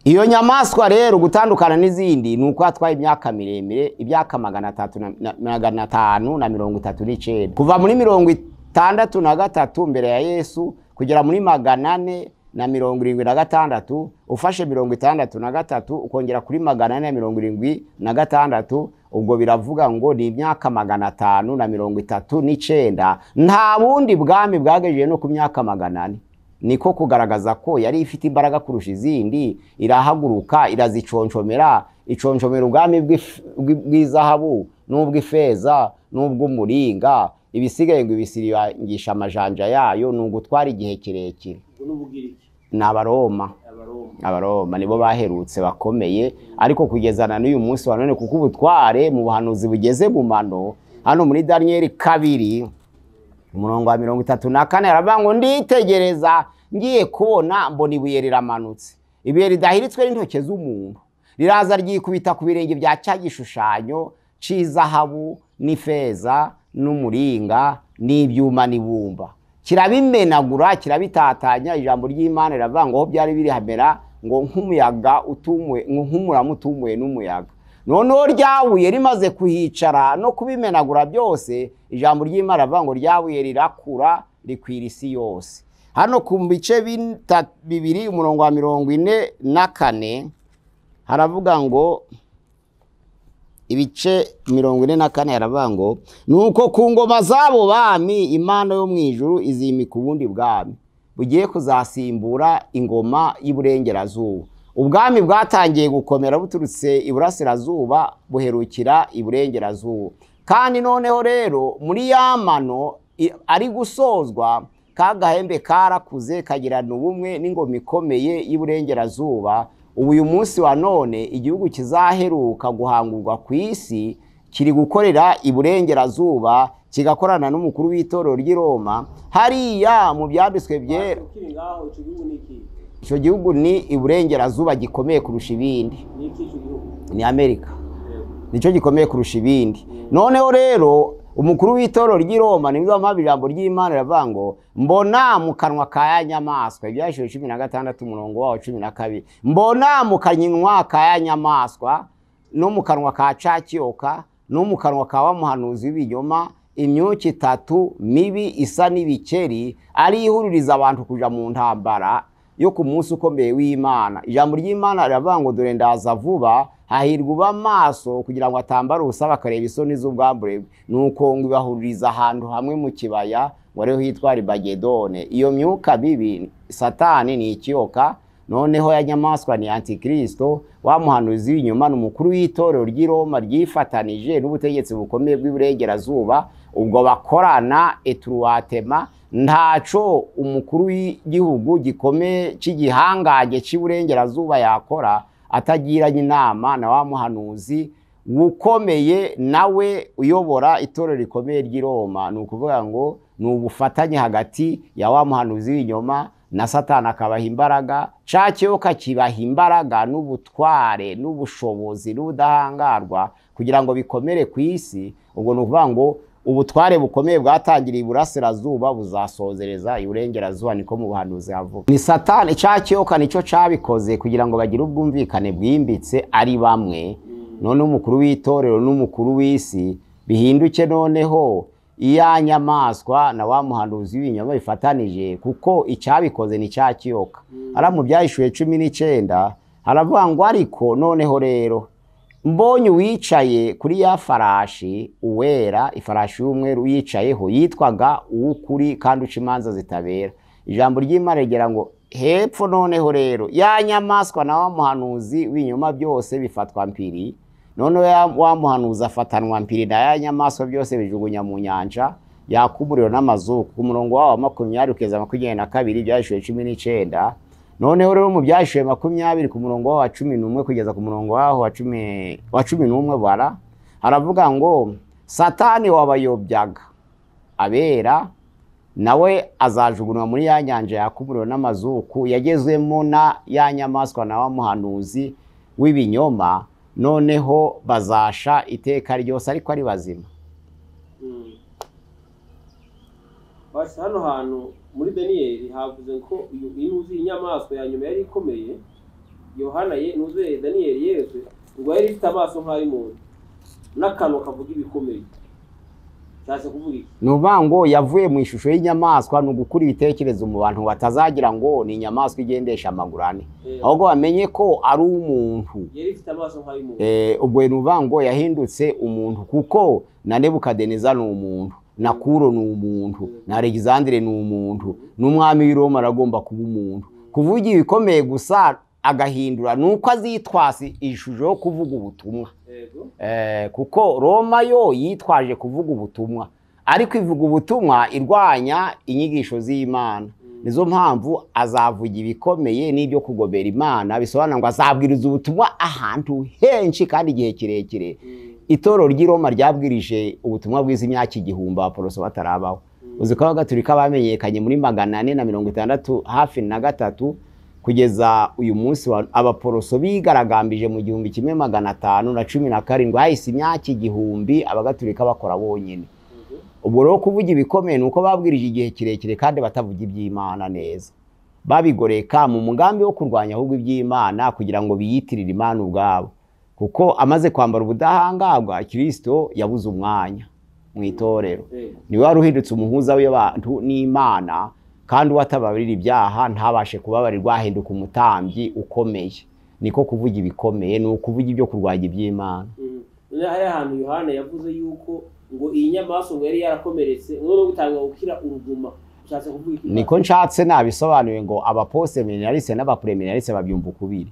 Iyo nyamaswa rero gutandukana n'izindi ni uko atwaye imyaka miremire, imyaka 539, kuva muri 63 mbere ya Yesu kugera muri 476. Ufashe 63 ukongera kuri 476, ubwo biravuga ngo ni imyaka 539. Nta bundi bwami bwagejeje no ku myaka 400. Niko kugaragaza ko yari ifite imbaraga kurusha izindi, irahaguruka iraziconshomera, iconshomera ubwami bw'izahabu n'ubw'ifeza n'ubw'umuringa, ibisigaye ngo ibisirangisha amajanja yayo, ni ugutwara igihe kirekire. Ni Abaroma. Abaroma nibo baherutse bakomeye, ariko kugeza na n'uyu munsi wa none, kuko ubutware mu buhanuzi bugeze mu mano. Hano muri Daniel 2 umurongo wa 34 aravuga ngo nditegereza ngiye kubona mbona ibuye riramanutse, ibuye ridahiritswe n'intoke z'umuntu, riraza ryikubita ku birenge bya cya gishushanyo c'izahabu n'ifeza n'umuringa n'ibyuma n'ibumba, kirabimenagura kirabitatanya. Ijambo ry'Imana riravuga ngo byari biri hamera ngo nk'umuyaga utumuye, nk'umuramu utumuye n'umuyaga. Noneho ryabuye rimaze kuhicara no kubimenagura byose, ijambo ry'Imana rivuga ngo ryabuye rirakura rikwira isi yose. Hano ku bice 2 umurongo wa 44 haravuga ngo ibice 44 haravuga ngo nuko ku ngoma zabo bami Imana yo mu ijuru izimika ubundi bwami bugiye kuzasimbura ingoma y'iburengerazuba. Ubwami bwatangiye gukomera buturutse iburasirazuba buherukira iburengerazuba. Kandi noneho rero muri yamano ari gusozwa, kagahembe karakuze kagirana ubumwe n'ingoma ikomeye y'iburengerazuba. Ubu uyu munsi wa none igihugu kizaheruka guhangurwa ku isi kiri gukorera iburengerazuba, kigakorana n'umukuru w'itorero ry'i Roma. Hariya mu byanditswe byera Icyo gihugu ni iburengerazuba gikomeye kurusha ibindi, ni Amerika, nicyo gikomeye kurusha ibindi. Noneho rero umukuru w'itorero ry'i Roma, nizo mpamvu ijambo ry'Imana riravuga ngo mbona mu kanwa ka ya nyamaswa, Ibyahishuriwe 16 umurongo wawo 12, mbona mu kanwa ka ya nyamaswa no mu kanwa ka ca kiyoka no mu kanwa ka wa muhanuzi w'ibinyoma imyuka itatu mibi isa n'ibikeri, ari ihuririza abantu kuja mu ntambara yo ku munsi ukomeye w'Imana. Ijambo ry'Imana riravuga ngo dore ndaza vuba, hahirwa uba maso kugira ngo atambare ubusa bakareba isoni z'ubwambure bwe. Nuko ngo ibahuririza ahantu hamwe mu kibaya ngo ariho hitwa Armagedone. Iyo myuka mibi Satani ni ikiyoka, noneho ya nyamaswa ni Antikristo, wa muhanuzi w'inyuma ni umukuru w'itorero ry'i Roma ryifatanije n'ubutegetsi bukomeye bw'iburengerazuba. Ubwo bakorana eturuwatema, ntaco umukuru w'igihugu gikomeye cy'igihangange cy'iburengerazuba yakora atagiranye inama na wa muhanuzi ukomeye nawe uyobora itorero rikomeye ry'i Roma. Ni ukuvuga ngo ni ubufatanye hagati ya wa muhanuzi w'inyoma na Satani, akabaha imbaraga, ca kiyoka kibaha imbaraga n'ubutware n'ubushobozi n'ubudahangarwa kugira ngo bikomere ku isi. Ubwo ni ukuvuga ngo ubutware bukomeye bwatangiriye iburasirazuba buzasozereza iburengerazuba, niko mu buhanuzi havuga. Ni Satani, ca kiyoka nicyo cabikoze kugira ngo bagire ubwumvikane bwimbitse ari bamwe. None umukuru w'itorero n'umukuru w'isi bihinduke noneho iya nyamaswa na wa muhanuzi w'ibinyoma bifatanije, kuko icyabikoze ni cya kiyoka. Ara mu Byahishuwe 19 haravuga ngo ariko noneho rero mbonye uwicaye kuri ya farashi uwera, ifarashi y'umweru uyicayeho yitwaga uw'ukuri kandi uca imanza zitabera. Ijambo ry'Imana rigira ngo hepfo noneho rero ya nyamaswa na wa muhanuzi w'inyuma byose bifatwa mpiri. Noneho wa muhanuzi afatanwa mpiri na ya nyamaswa byose bijugunya mu nyanja yaka umuriro n'amazuku. Ku murongo wawo wa 20 kugeza 22 Ibyahishuwe 19. Noneho rero mu Byahishuwe 20 ku murongo wa 11 kugeza ku murongo waho wa 11 bara haravuga ngo Satani wabayobyaga abera nawe azajugunywa muri ya nyanja yaka umuriro n'amazuku yagezwemo na ya nyamaswa na wa muhanuzi w'ibinyoma, noneho bazasha iteka ryose ariko ari bazima. Basi hano hantu muri Daniyeli havuze ko uyu inyamaswa ya nyuma yari ikomeye, Yohana ye nuze Daniyeli yeretswe ngo yari ifite amaso nk'ay'umuntu n'akanwa kavuga ibikomeye. Nuvuga ngo yavuye mu ishusho y'inyamaswa, ni ugukura ibitekerezo mu bantu batazagira ngo ni inyamaswa igendesha amaguru ane, ahubwo bamenye ko ari umuntu. Ubwo nuvuga ngo yahindutse umuntu, kuko na Nebukadineza ni umuntu, na Kuro ni umuntu, na Alexandre ni umuntu, n'umwami w'i Roma aragomba kuba umuntu. Kuvuga ibikomeye gusa agahindura nuko azitwasa ishusho yo kuvuga ubutumwa. Kuko Roma yo yitwaje kuvuga ubutumwa, ariko ivuga ubutumwa irwanya inyigisho z'Imana. Nizo mpamvu azavuga ibikomeye n'ibyo kugobera Imana, bisobanura ngo azabwiriza ubutumwa ahantu henshi kandi igihe kirekire. Itorero ry'i Roma ryabwirije ubutumwa bwiza imyaka 1000 abaporoso batarabaho. Uzi ko abagatulika bamenyekanye muri 463 hafi na 3 kugeza uyu munsi abaporoso bigaragambije mu 1517, hahise imyaka 1000 abagatulika bakora bonyine. Ubwo rero kuvuga ibikomeye nuko babwirije igihe kirekire kandi batavuga iby'Imana neza, babigoreka mu mugambi wo kurwanya ahubwo iby'Imana kugira ngo biyitirire Imana ubwabo. Kuko amaze kwambara ubudahangarwa Kristo yabuze umwanya mu itorero, niwe wari uhindutse umuhuza w'abantu n'Imana, kandi uwatababarira ibyaha ntabashe kubabarirwa, ahinduka umutambyi ukomeye. Niko kuvuga ibikomeye ni ukuvuga ibyo kurwanya iby'Imana. Hari ahantu Yohana yavuze yuko ngo iyi nyamaswa ngo yari yarakomeretse ngo gutanga gukira uruguma. Niko nshatse nabisobanuye ngo abaposeminariste n'abapreminariste babyumva ukubiri.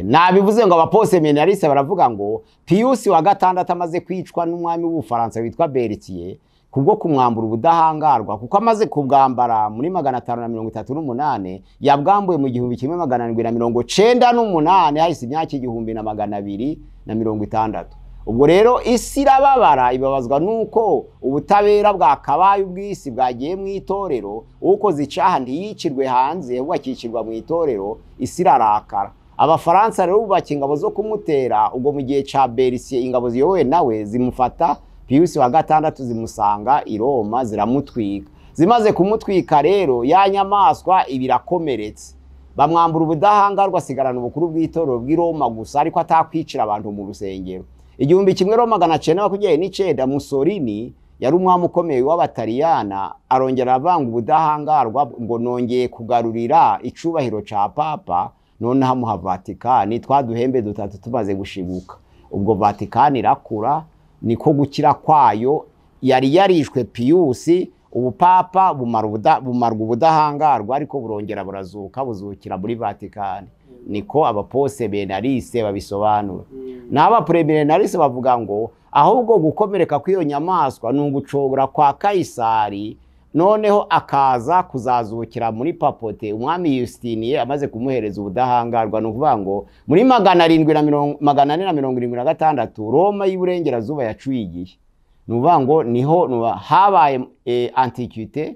Nabivuze ngo abaposeminariste baravuga ngo Pius wa 6 amaze kwicwa n'umwami w'Ubufaransa witwa Berthier kubwo kumwambura ubudahangarwa, kuko amaze kubwambara muri 538 yabwambuye mu 1798, hahise imyaka 1260. Ubwo rero isi irababara, ibabazwa nuko ubutabera bwakabaye ubw'isi bwagiye mu itorero, ukoze icaha ntiyicirwe hanze ahubwo akicirwa mu itorero. Isi irarakara. Abafaransa rero bubaka ingabo zo kumutera. Ubwo mu gihe ca Berisiye ingabo ziyobowe nawe zimufata Pius wa gatandatu, zimusanga i Roma ziramutwika. Zimaze kumutwika rero ya nyamaswa ibirakomeretse, bamwambura ubudahangarwa, asigarana ubukuru bw'itorero bw'i Roma gusa, ariko atakwicira abantu mu rusengero. 1929 Mussolini yari umwami ukomeye w'Abataliyana, arongera avanga ubudahangarwa ngo nongeye kugarurira icubahiro ca Papa, noneho amuha Vatikani. Twa duhembe dutatu tumaze gushibuka, ubwo Vatikani irakura, niko gukira kwayo. Yari yarishwe Pius, ubupapa bumarwa ubudahangarwa, ariko burongera burazuka, buzukira muri Vatikani. Niko abapose benalise babisobanura. N'abapremilenalise bavuga ngo ahubwo gukomereka kw'iyo nyamaswa ni ugucogora kwa Kayisari, noneho akaza kuzazukira muri papote umwami Justiniye amaze kumuhereza ubudahangarwa. Ni ukuvuga ngo muri 476 Roma y'Iburengerazuba yacuye igihe. Ni ukuvuga ngo niho habaye antiquité,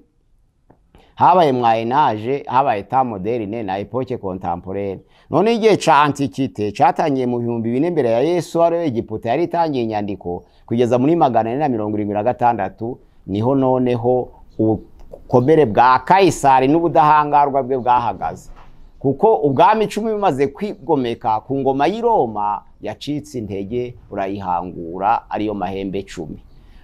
habaye moyen âge, habaye temps moderne na époque contemporaine. None igihe ca antiquité catangiye mu 2000 mbere ya Yesu, ariyo Egiputa yari itangiye inyandiko, kugeza muri 476 niho noneho ubukomere bwa Kayisari n'ubudahangarwa bwe bwahagaze, kuko ubwami 10 bimaze kwigomeka ku ngoma y'i Roma yacitse intege, urayihangura, ariyo mahembe 10.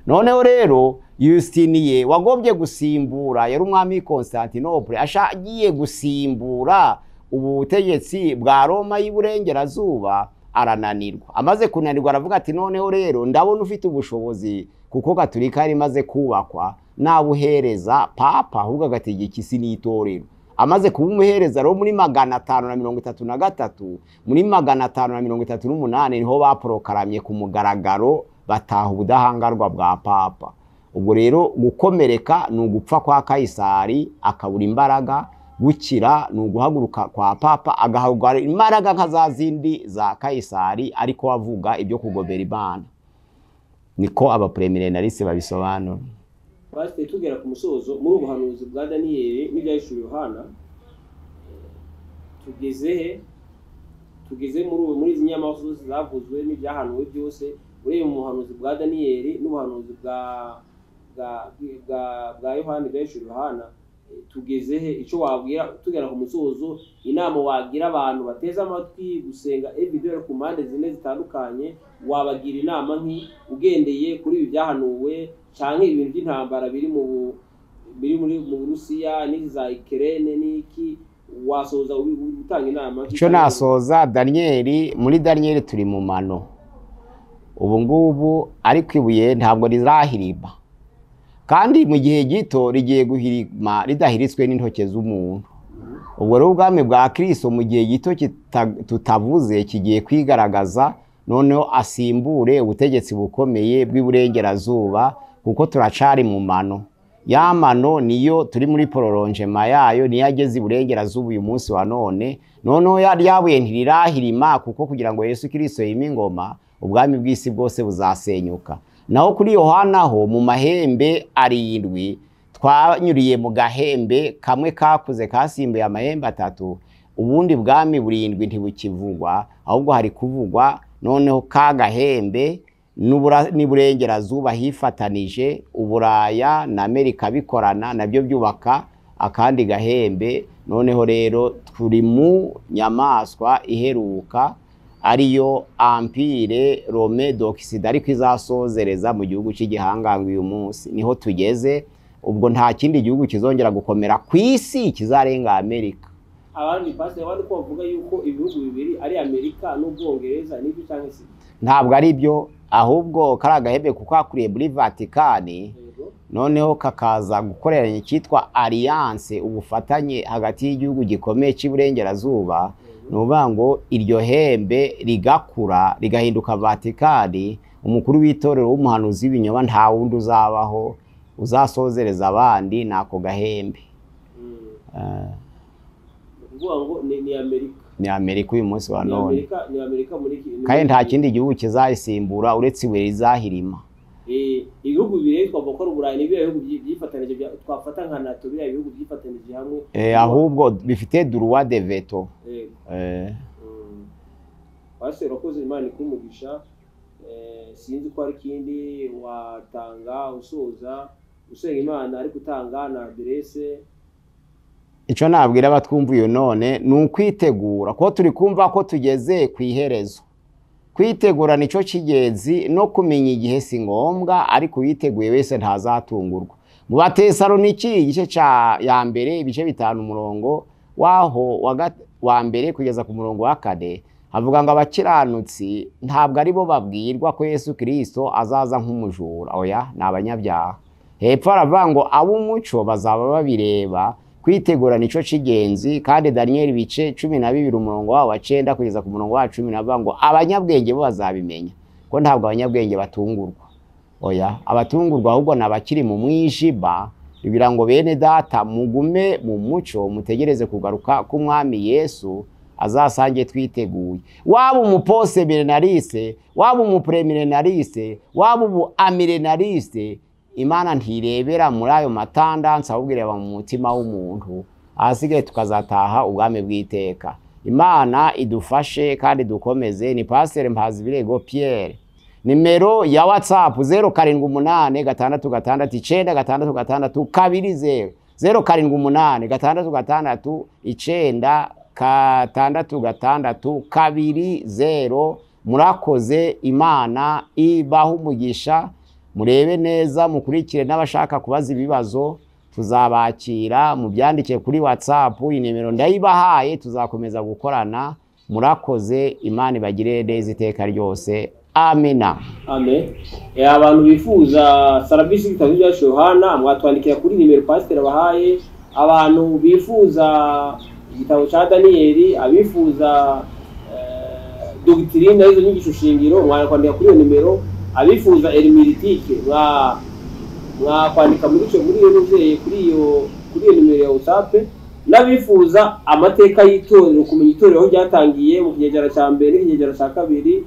Noneho rero Justiniye wagombye gusimbura, yari umwami Constantinople, ashagiye gusimbura ubutegetsi bwa Roma y'Iburengerazuba, arananirwa. Amaze kunanirwa aravuga ati noneho rero ndabona ufite ubushobozi, kuko Gatolika yari imaze kubakwa, nabuhereza Papa ahubwo agategeka isi n'itorero. Amaze kubumuhereza rero muri 533, muri 538 niho baprokaramye ku mugaragaro bataha ubudahangarwa bwa Papa. Ubwo rero gukomereka ni ugupfa kwa Kayisari akabura imbaraga, gukira ni uguhaguruka kwa Papa agahabwa imbaraga nka za zindi za Kayisari, ariko avuga ibyo kugobera Imana. Niko abapremilenaliste babisobanura. Pasiteri, tugera ku musozo muri ubuhanuzi bwa Daniyeli n'ibyahishuwe Yohana, tugeze he? Tugeze muri izi nyamaswa zose zavuzwe n'ibyahanuwe byose, ureba umuhanuzi bwa Daniyeli n'ubuhanuzi bwa Yohana ibyahishuwe Yohana, tugeze he? Icyo wabwira tugera ku musozo, inama wagira abantu bateze amatwi gusenga everyday ku mpande zine zitandukanye, wabagira inama nki ugendeye kuri ibi byahanuwe canke ibintu by'intambara biri mu Burusiya n'izi za Ukraine n'iki, wasoza utanga inama? Icyo nasoza, Daniyeli, muri Daniyeli turi mu mano ubu ngubu, ariko ibuye ntabwo rizahirima, kandi mu gihe gito rigiye guhirima ridahiritswe n'intoke z'umuntu. Ubwo rero ubwami bwa Kristo mu gihe gito tutavuze kigiye kwigaragaza, noneho asimbure ubutegetsi bukomeye bw'iburengerazuba, kuko turacari mu mano. Ya mano niyo turi muri prolongement yayo, niyo ageze iburengerazuba uyu munsi wa none. Noneho ryabuye ntirirahirima, kuko kugira ngo Yesu Kristo yime ingoma, ubwami bw'isi bwose buzasenyuka. Naho kuri Yohana ho mu mahembe 7 twanyuriye mu gahembe kamwe kakuze kasimbuye amahembe 3, ubundi bwami 7 ntibukivugwa, ahubwo hari kuvugwa noneho ka gahembe n'iburengerazuba hifatanije Uburaya na Amerika bikorana nabyo byubaka akandi gahembe. Noneho rero turi mu nyamaswa iheruka, ariyo Empire Romain d'Occident, ariko izasozereza mu gihugu cy'igihangango. Uyu munsi niho tugeze. Ubwo nta kindi gihugu kizongera gukomera ku isi kizarenga Amerika. Abandi pastor abandi ko bavuga yuko ibihugu bibiri ari Amerika n'Ubwongereza, nibyo cyangwa se ntabwo ari byo, ahubwo kari agahembe kuko hakuriye muri Vatikani, noneho kakaza gukoreranya icyitwa alliance, ubufatanye hagati y'igihugu gikomeye cy'iburengerazuba. Ni ukuvuga ngo iryo hembe rigakura rigahinduka Vatikani, umukuru w'itorero w'umuhanuzi w'ibinyoma nta wundi uzabaho uzasozereza abandi nako gahembe. Ukuvuga ngo ni Amerika. Ni Amerika uyu munsi wa Ni none. Amerika, ni Amerika muri iki. Kandi nta kindi gihugu kizayisimbura uretse ibuye rizahirima. Ibihugu bibiri twavuga ko ari Uburayi, ni biriya bihugu byifatanije twafata nka NATO, biriya bihugu byifatanije hamwe. Ahubwo bifite droit de veto. Pasiteri, urakoze, Imana ikumugisha. Sinzi ko hari ikindi watanga usoza usenga Imana, ariko utanga na aderese. Icyo nabwira abatwumva uyu none ni ukwitegura, ko turi kumva ko tugeze ku iherezo. Kwitegura nicyo cy'ingenzi, no kumenya igihe si ngombwa, ariko uwiteguye wese ntazatungurwa. Mu Batesaloniki igice cya ya mbere, ibice 5, umurongo waho wa mbere kugeza ku murongo wa 4, havuga ngo abakiranutsi ntabwo ari bo babwirwa ko Yesu Kristo azaza nk'umujura, oya, ni abanyabyaha. Hepfo haravuga ngo ab'umuco bazaba babireba. Kwitegura nico cy'ingenzi. Kandi Daniel ibice 12, umurongo wawo wa 9 kugeza ku murongo wa 10, avuga ngo abanyabwenge bo bazabimenya, ko ntabwo abanyabwenge batungurwa, oya, abatungurwa ahubwo ni abakiri mu mwijima. Kugira ngo bene data mugume mu muco, mutegereze kugaruka k'umwami Yesu, azasange twiteguye. Waba umupost-millénariste, waba umupré-millénariste, waba ubu amillénariste, Imana ntirebera muri ayo matendances, ahubwo ireba mu mutima w'umuntu. Ahasigaye tukazataha ubwami bw'iteka. Imana idufashe kandi dukomeze. Ni Pasiteri Mpazibirego Pierre, nimero ya WhatsApp 078 6 6 9 6 6 2 0, 078 6 9 6 6 2 0. Murakoze, Imana ibaha umugisha. Murebe neza, mukurikire, n'abashaka kubaza ibibazo tuzabakira, mubyandike kuri WhatsApp, iyi nimero ndayibahaye, tuzakomeza gukorana. Murakoze, Imana ibagirire neza iteka ryose, amina. Amen. Abantu bifuza serivisi y'ibitabo byacu Yohana, mwatwandikira kuri nimero pasiteri abahaye. Abantu bifuza igitabo cya Daniyeli, abifuza doctrine, arizo nyigisho shingiro, mwakwandika kuri iyo nimero. Abifuza herméneutique, mwakwandika muri icyo, muri iyo mubyeyi, kuri iyo nimero ya WhatsApp. N'abifuza amateka y'itorero, kumenya itorero aho ryatangiye mu kinyejana cya mbere n'ikinyejana cya kabiri,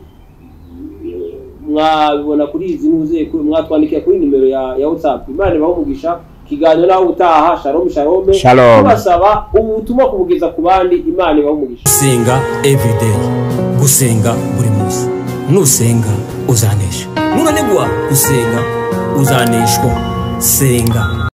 mwabibona kuri izi ntuze, mwatwandikira kuri nimero ya WhatsApp. Imana ibahe umugisha. Ikiganiro nawe utaha. Shalom, shalom. Shalom. Tubasaba ubutumwa kubugeza ku bandi. Imana ibahe umugisha. Gusenga everyday, gusenga buri munsi. Nusenga uzanesha, nunanigwa gusenga uzaneshwa. Senga.